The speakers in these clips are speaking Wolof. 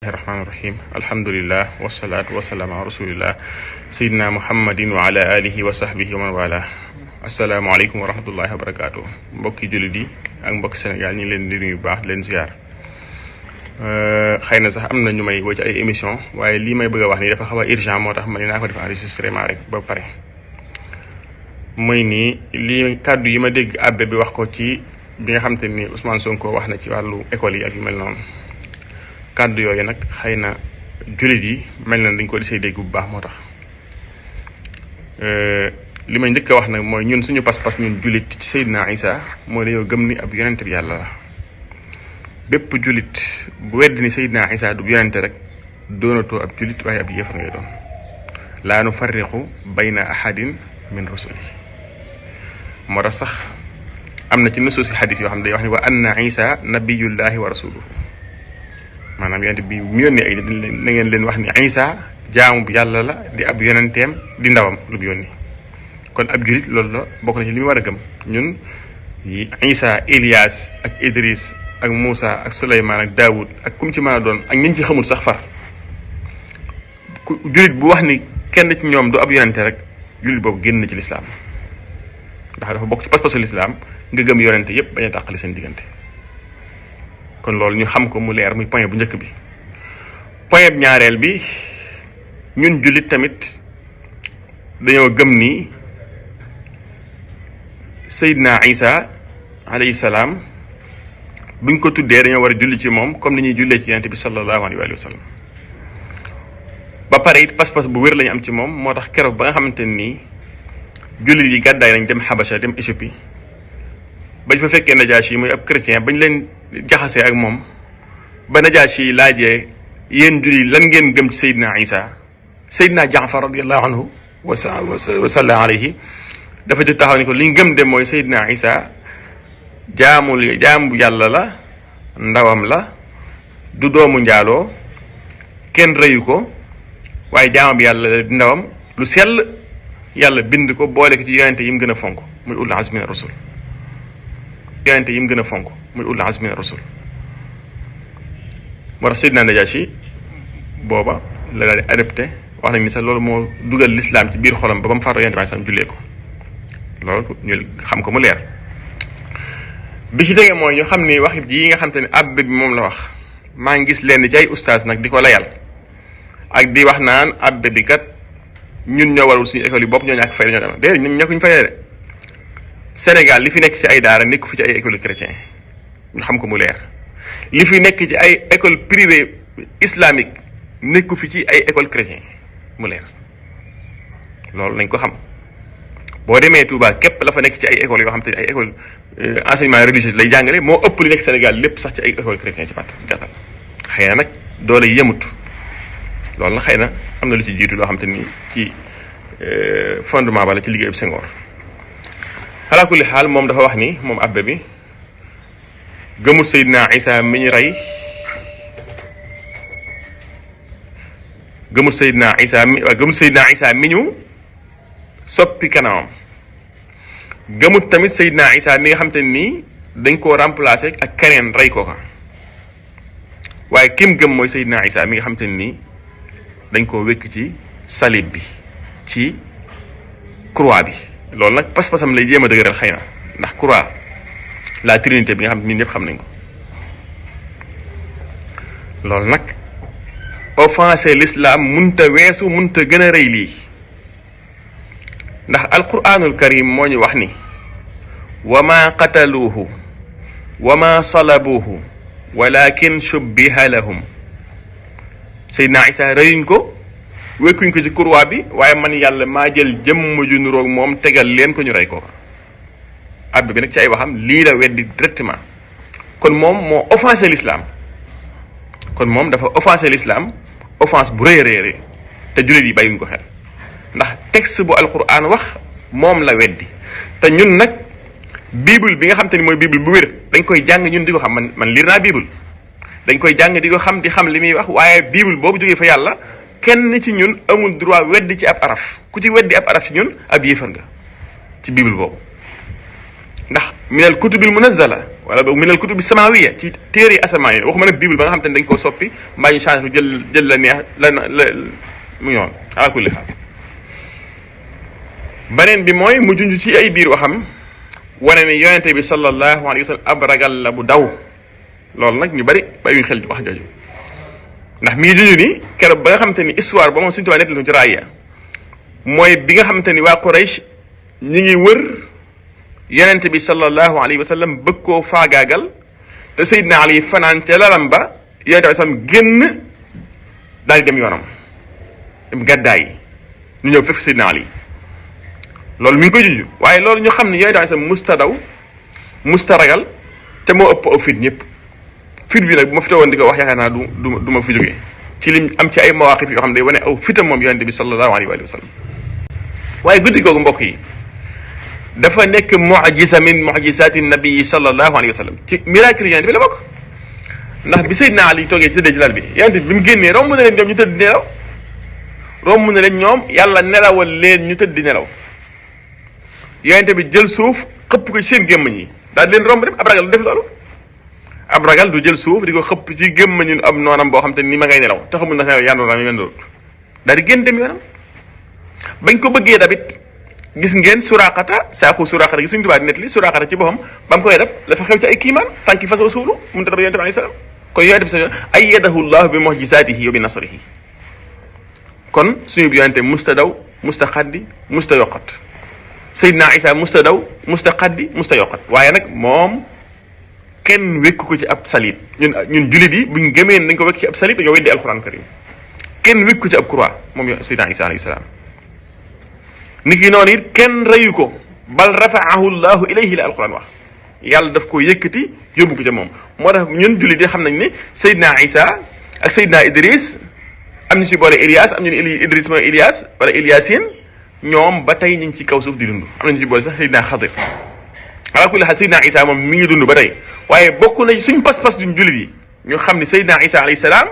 الرحمن الرحيم الحمد لله والصلاة والسلام على رسول الله سيدنا محمد وعلى آله وصحبه ومن والاه السلام عليكم ورحمة الله وبركاته mbokki jullit yi ak mbokki Sénégal ñi leen di nuyu bu baax leen ziar xëy na sax am na ñu may woo ci ay émission waaye lii may bëgg a wax nii dafa xaw a urgent moo tax ma ne naa ko def enregistrement rek ba pare mooy nii lii kàddu yi ma dégg abbé bi wax ko ci bi nga xam te ni Ousmane Sonko wax na ci wàllu école yi ak yu mel noonu kàddu yooyu nag xëy na jullit yi mel na dañ ko desee dégg bu baax moo tax li may njëkk a wax nag mooy ñun suñu pas-pas ñun jullit ci Seydina Isa mooy dañoo gëm ni ab yonente bi yàlla la bépp jullit bu wedd ni Seydina Isa du yonente rek doonatoo ab jullit waaye ab yéefar ngay doon laa nu farriqu bayna ahadin min rusuli moo tax sax am na ci nusuusi xadis yoo xam ne day wax ni wa anna Isa nabiyullahi wa rasuluhu maanaam yonente bi mu yónnee ay na ngeen leen wax ni Isa jaamu bu yàlla la di ab yonenteem di ndawam lu mu yónni kon ab julit loolu la bokk na ci li mu war a gëm ñun Isa Ilias ak Idris ak Moussa ak Souleymane ak Daoud ak kum ci mën a doon ak ñi ci xamul sax far ku julit bu wax ni kenn ci ñoom du ab yonente rek julit boobu génn na ci lislaam ndax dafa bokk ci pas-pasu lislaam nga gëm yonente yépp bañ a tàqali seen diggante kon loolu ñu xam ko mu leer muy point bu njëkk bi point bu ñaareel bi ñun jullit tamit dañoo gëm ni Seydina Isa alayhi salaam buñ ko tuddee dañoo war a julli ci moom comme ni ñuy jullee ci yonent bi sallallahu alayhi wa sallam ba pare it pas-pas bu wér lañu am ci moom moo tax keroog ba nga xamante nii jullit yi gàddaay nañ dem Habasha dem Éthiopie bañ fa fekkee Najaashi yi muy ab chrétien bañ leen jaxasee ak moom ba Najaashi yi laajee yéen jullit lan ngeen gëm ci Seydina Isa Seydina Jaafar radiyallahu anhu wa salla alayhi dafa jóg taxaw ni ko li ñu gëm de mooy Seydina Isa jaamu yàlla la ndawam la du doomu njaaloo kenn rëyu ko waaye jaamu yàlla la di ndawam lu sell yàlla bind ko boole ko ci yonente yi mu gën a fonk muy ulul azmi mina rusul yonente yi mu gën a fonk muy ulul azmi mina rusul moo tax Seydina Najaashi booba la daal di adopté wax nañ ni sax loolu moo dugal l'islam ci biir xolam ba mu faatoo yonente bi sam jullee ko loolu ñu xam ko mu leer bi ci tege mooy ñu xam ni wax yi nga xam te ne abbé bi moom la wax maa ngi gis leen ci ay ustaas nag di ko layal ak di wax naan abbé bi kat ñun ñoo warul suñu école yi bopp ñoo ñàkk fay ñoo dem déedéet ñun ñàkkuñ fayee de Sénégal li fi nekk ci ay daara nekku fi ci ay école chrétien ñu xam ko mu leer li fi nekk ci ay école privée islamique nekku fi ci ay école chrétien mu leer loolu nañ ko xam boo demee Touba képp la fa nekk ci ay écoles yoo xam te ne ay école enseignement religieux lay jàngale moo ëpp li nekk Sénégal lépp sax ci ay école chrétien ci fàtt gàttal xëy na nag doole yemut loolu nag xëy na am na lu ci jiitu loo xam te ni ci fondement bala ci liggéey bu Senghor ala kulli xaal moom dafa wax ni moom abbé bi gëmul Seydina Isa mi ñu rey gëmul Seydina Isa mi ñu soppi kanamam gëmut tamit Seydina Isa mi nga xam te nii dañ koo remplacer ak keneen rey ko waaye kim gëm mooy Seydina Isa mi nga xam te nii dañ koo wékk ci salib bi ci croix bi loolu nag pas-pasam lay jéem a dëgëral xëy na ndax croix la trinité bi nga xam ne ñun ñëpp xam nañ ko loolu nag offensé l'islam munta weesu munta gën a rëy lii ndax alquranul karim moo ñu wax ni wa ma qataluuhu wa ma salabuuhu walakin shubbiha lahum Seydina Isa rëyuñ ko wekkuñ ko ci croix bi waaye man yàlla maa jël jëmm ju nuroog moom tegal leen ko ñu rey ko abbé bi nag ci ay waxam lii la weddi directement kon moom moo offensé l'islam kon moom dafa offensé l'islam offense bu rëy rëy te jullit yi bàyyiwuñ ko xel ndax texte bu alquran wax moom la weddi te ñun nag bible bi nga xam te ni mooy bible bu wér dañ koy jàng ñun di ko xam man liir naa bible dañ koy jàng di ko xam di xam li muy wax waaye bible boobu jógee fa yàlla kenn ci ñun amul droit weddi ci ab araf ku ci weddi ab araf ci ñun ab yéefar nga ci bible boobu ndax minal kutubil munazzala wala boog minal kutubi samawiya ci téere yi asamaan yi waxuma nag bible ba nga xam te ne dañ koo soppi mbaa ñu changé ko jël la neex la mu yoon ala kulli xaal. beneen bi mooy mu junj ci ay biir waxam wane ne yonente bi sallallahu alayhi wa sallam ab ragal la bu daw loolu nag ñu bari bàyyiwuñ xel ci wax jooju ndax mi ngi junj ni keroog ba nga xamante ni histoire ba moom suñu tubaab nettali ci raaya mooy bi nga xamante ni waa Quraysh ñi ngi wër yonente bi sallallahu alayhi wa sallam bëgg koo faagaagal te Seydina Ali fanaan ca lalam ba yonente bi sam génn daal di dem yoonam dem gàddaay ñu ñëw fekk Seydina Ali loolu mi ngi koy junj waaye loolu ñu xam ne yonente bi sam musta daw musta ragal te moo ëpp aw fit ñëpp fit bi nag bu ma fi teewoon di ko wax yaakaar naa du ma fi jógee ci lim am ci ay mawaqif yoo xam ne day wane aw fitam moom yonente bi sallallahu alayhi wa sallam waaye guddi googu mbokk yi dafa nekk mu'jiza min mu'jizati nabii sallallahu alayhi wa sallam ci miracle yonente bi la bokk ndax bi Seydina Ali toogee ci tëddee ci lal bi yonente bi mu génnee romb na leen ñoom ñu tëdd di nelaw romb na leen ñoom yàlla nelawal leen ñu tëdd di nelaw yonente bi jël suuf xëpp ko ci seen gémmañ yi daal di leen romb dem ab ragal du def loolu ab ragal du jël suuf di ko xëpp ci gémmañu am noonam boo xam te ni ma ngay nelaw te xamul na yandoonam yendoot daal di génn dem yoonam bañ ko bëggee dabit gis ngeen suraqata saaxu suraqata gi suñu tubaab di nettali suraqata ci boppam ba mu koy def la fa xew ci ay kiimaan tànki fasoo suulu mun ta dab yonente bi alayhi salaam kon yonente bi sa ayyadahu llahu bi mu'jizatihi wa bi nasrihi kon suñu yonente musta daw musta xaddi musta yokkat Seydina Isa musta daw musta xaddi musta yokkat waaye nag moom kenn wékku ko ci ab salit ñun jullit yi buñ gëmee dañ ko wekk ci ab salit dañoo weddi alquran karim kenn wékku ko ci ab croix moom Seydina Isa alayhi salaam nit ki noonu it kenn reyu ko bal rafaahu llahu ilayhi la alquran wax yàlla daf ko yëkkati yóbbu ko ca moom moo tax ñun jullit yi xam nañ ne Seydina Isa ak Seydina Idris am ñu ci boole Ilias am ñu ne Idris mooy Ilias wala Iliasin ñoom ba tey ñu ngi ci kaw suuf di dund am nañu ci boole sax Seydina Xadir ala kulli xaal Seydina Isa moom mi ngi dund ba tey waaye bokk na ci suñ pas-pas duñ jullit yi ñu xam ne Seydina Isa alayhi salaam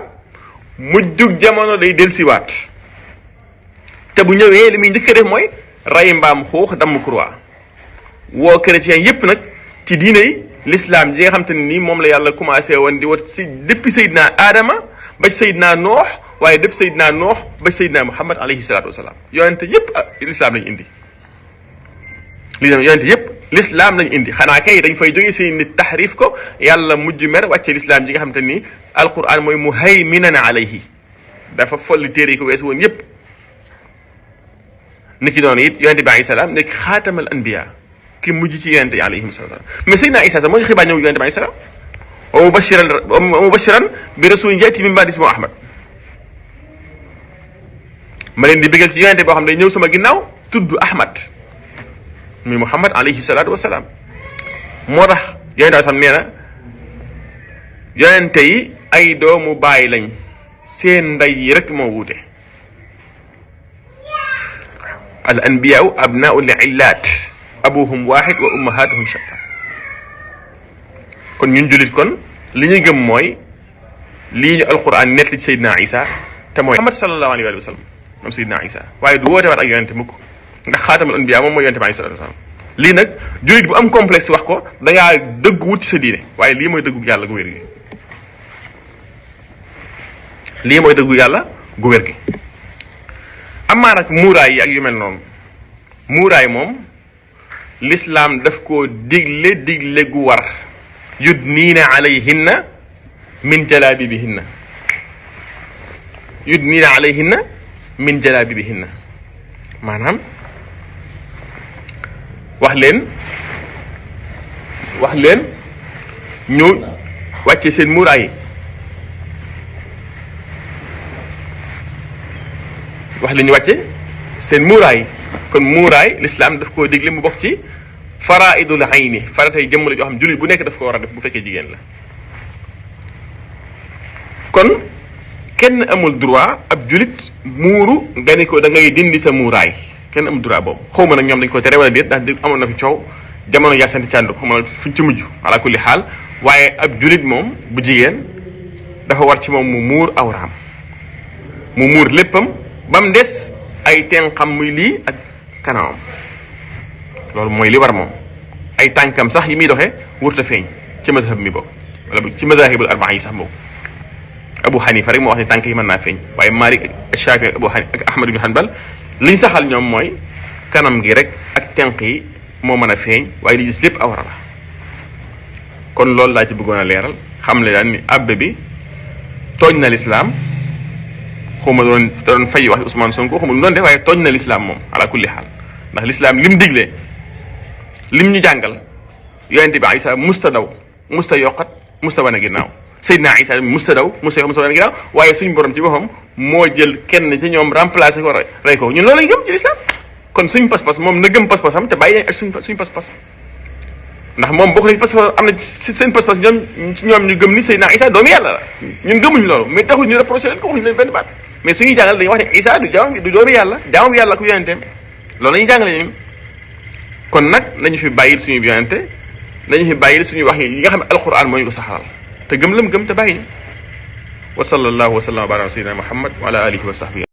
mujjug jamono day dellusiwaat te bu ñëwee li muy njëkk a def mooy ray mbaam xuux damm croix woo chrétien yépp nag ci diine yi l'islam ji nga xam te ne nii moom la yàlla commencé woon di wat si depuis Seydina Adama ba ci Seydina Noox waaye depuis Seydina Noox ba ci Seydina Muhammad alayhi salaatu wasalaam yonente yépp l'islam lañu indi yonente yépp l'islam lañu indi xanaa kay dañ fay jógee seen nit taxrif ko yàlla mujj mer wàcce l'islam ji nga xam te ni alquran mooy muhayminan alayhi dafa folli téere yi ko weesu woon yépp niki noonu it yonente bi alayhi salaam nekk xaatamal anbiya ki mujj ci yonente yi alayhim salaam mais Seydina Isa sax moo ñu xibaar ñëw yonente bi alayhi salaam wa mubashiran bi rasulin yati min ba'di ismihi Ahmad ma leen di bégal ci yonente boo xam ne day ñëw sama ginnaaw tudd Ahmad muy Muhammad alayhi salaatu wasalaam moo tax yonente sam nee na yonente yi ay doomu baay lañ seen ndey yi rek moo wuute al anbiyaau abnaau li illaat abuhum waahid wa ummahatuhum shatta kon ñun jullit kon li ñuy gëm mooy lii ñu alquran nett ci Seydina Isa te mooy Muhammad sallallahu alayhi wa sallam moom Seydina Isa waaye du woote waat ak yonente mukk ndax xaatamul anbiya moom mooy yonente bi alayhi salaatu wasalaam lii nag jullit bu am complexe wax ko dangaa dëgg wut ci sa diine waaye lii mooy dëggu yàlla gu wér gi lii mooy dëggu yàlla gu wér gi amaa nag muuraay yi ak yu mel noonu muuraay moom l'islam daf koo digle gu war yudniina alayhinna min jalaabibihinna yudniina alayhinna min jalaabibihinna maanaam wax leen ñu wàcce seen muuraay yi wax leen ñu wàcce seen muuraay kon muuraay l'islam daf koo digle mu bokk ci faraidul ayni faratay jëmm la joo xam jullit bu nekk daf ko war a def bu fekkee jigéen la kon kenn amul droit ab jullit muuru nga ni ko da ngay dindi sa muuraay kenn amul droit boobu xaw ma nag ñoom dañ ko tere wala déet ndax amoon na fi coow jamono yaasanti càndu xaw ma fuñ ci mujj ala kulli xaal waaye ab jullit moom bu jigéen dafa war ci moom mu muur awraam mu muur léppam ba mu des ay teen xam muy lii ak kanamam loolu mooy li war moom ay tànkam sax yi muy doxee wurta feeñ ci mazhab mi boobu wala ci mazahibul arbaa yi sax boobu Abu Hanifa rek moo wax ne tànk yi mën naa feeñ waaye Malik ak Shafi ak Abu Hanifa ak Ahmad ibn Hanbal liñ saxal ñoom mooy kanam gi rek ak tenq yi moo mën a feeñ waaye li gis lépp awra la kon loolu laa ci bëggoon a leeral xam le daan ni abbe bi tooñ na lislaam xawma doon fay wax Ousmane Sonko xawma lu doon def waaye tooñ na lislaam moom ala kulli xaal ndax lislaam lim digle lim ñu jàngal yonente bi Isa musta daw musta yokkat musta wane ginnaaw Seydina Isa musta daw musta yokkat musta wane ginnaaw waaye suñ borom ci boppam moo jël kenn ci ñoom remplacé ko rey ko ñun loolu lañ gëm ci lislaam kon suñ pas-pas moom na gëm pas-pasam te bàyyi ak suñ pas-pas ndax moom bokk nañ pas-pas am na seen pas-pas ñoom ñu gëm ni Seydina Isa doomu yàlla la ñun gëmuñ loolu mais taxul ñu reproché leen ko waxuñu leen benn baat mais suñuy jàngal dañuy wax ne Isa du doomu yàlla jaamam yàlla ku yonenteem loolu la ñuy jàngale ñun kon nag nañu fi bàyyil suñu yonente nañu fi bàyyil suñu wax yi nga xam ne alquran moo ñu ko saxaral te gëm lam gëm te bàyyi wa sallallahu wa sallam wa baraka sayyidina Muhammad wa ala alihi wa sahbihi